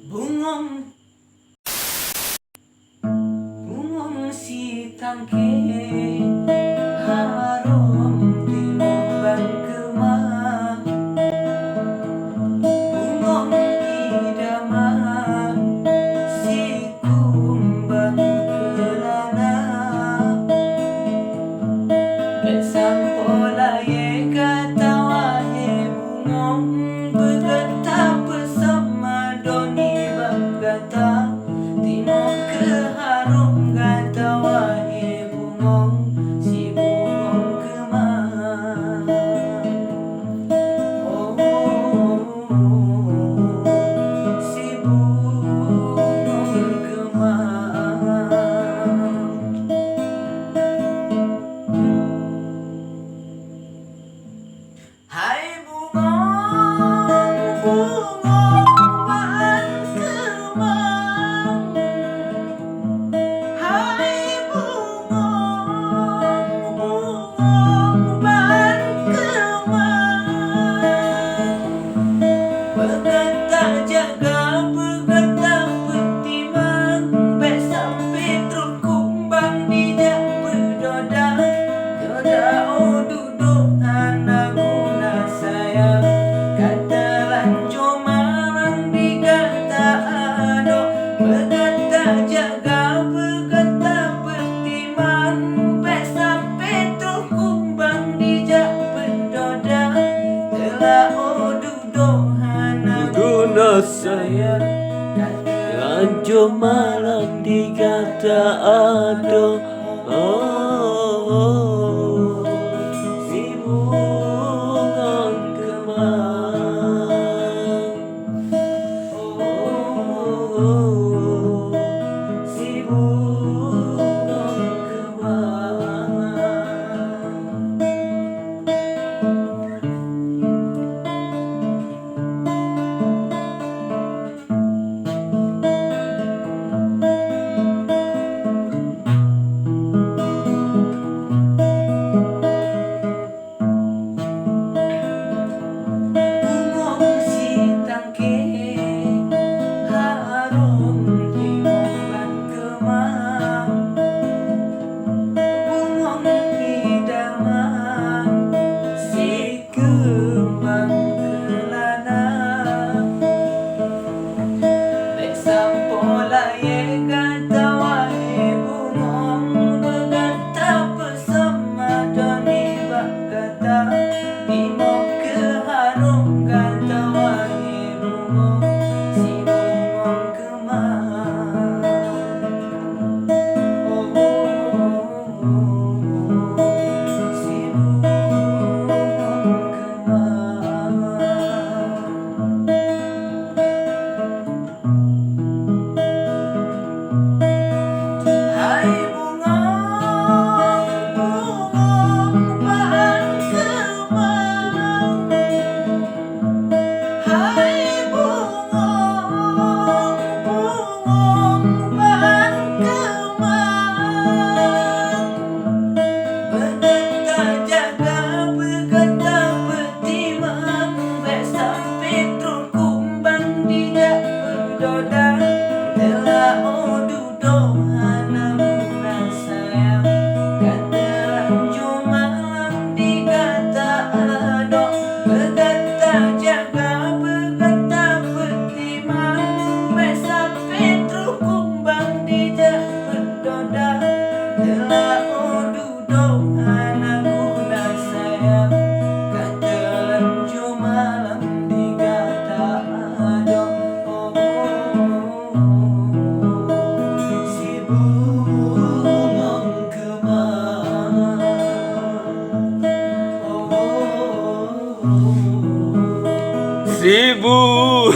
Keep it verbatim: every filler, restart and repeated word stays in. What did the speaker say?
Bungong, bungong sitangke, harôm tilumbang keumang. Bungong idaman, si kumbang keulana. Bék sampoe layée gata wahé bungong, beugata peusamadon nibak gata. Timoh kheueh harôm gata wahé bungong, si bungong keumang. Oh, si bungong keumang. Hai bungong, bungong ban keumang. Hai bungong, bungong ban keumang. Beugata jaga, beugata peutimang, bék sampoe trok kumbang dijak peudoda. Doda oh dudoe hana guna sayang, ka teulanjô malam digata adoe. Beugata jaga, beugata peutimang, bék sampoe trok kumbang dijak peudoda. Teula oh dudoe hana guna sayang, ka teulanjô malam digata adoe. Oh, oh, oh, si bungong keumang. Oh, oh, oh, si bungong keumang. Bungong sitangke, harôm tilumbang keumang. Bungong idaman, si kumbang keulana. Bék sampoe layée gata wahé bungong, beugata peusamadon nibak gata. Timoh kheueh harôm gata wahé bungong, si bungong keumang. Oh, oh, oh, oh, si bungong keumang. Hai bungong, bungong ban keumang. Hai bungong, bungong ban keumang. Beugata jaga, beugata peutimang, bék sampoe trok kumbang dijak peudoda. Teula oh dudoe hana guna sayang, ka teulanjô malam digata adoe. Beugata jaga, beugata peutimang, bék sampoe trok kumbang dijak peudoda. Teula oh dudoe hana guna sayang, ka teulanjô malam digata adoe. Oh, oh, oh, oh, si bungong keumang. Oh, oh, oh, oh, oh. Si bu-